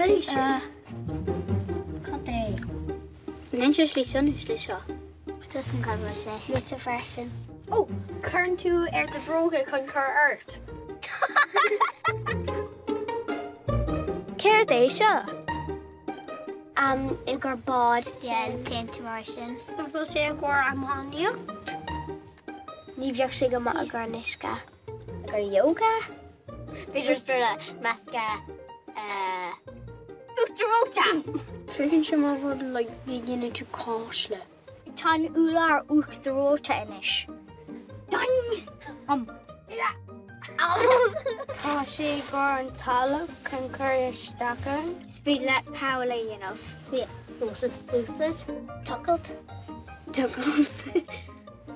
é sin? Cad é? An inse slí seo nó slí seo? Just an cad bhfuil sé. Mise freisin. Ó, cuireann tú ar do bhróga chun cur ort. Céard é seo? Am i gcomhair bád déan téann tú mar sin. An bhfuil sé i gcomhair iománaíocht? Ní bheadh sé go maith i gcomhair an uisce. I gcomhair yoga? B'fhéidir is féidir le meascadh uachtar reoite! Féachann sé mar rud like a dhéanann tú cáis le. Tá an urlár uachtar reoite anois. Ding! Am. Tá sé i gcomhair an talamh chun cur isteach ann. Is féidir leat poll a dhéanamh. Suicide. Tochailt. Tochailt.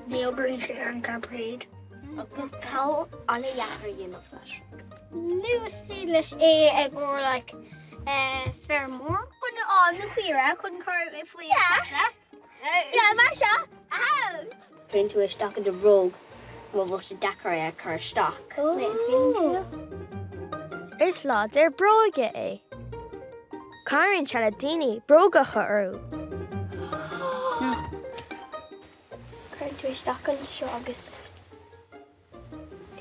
Ní oibríonn sé ar an gcairpéad. Tá poll an-deacair a dhéanamh leis. Nó is féidir leis é i gcomhair like feirmeoir. Chun na caoire chun cur faoi a chosa. Yeah, mar seo. Cuireann tú isteach i do bhróg má bhfuil sé deacair é a chur isteach. Is láidir bróige é. Cabhraíonn sé le daoine bróga a chur orthu. Cuireann tú isteach anseo agus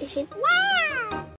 é sin. Wow!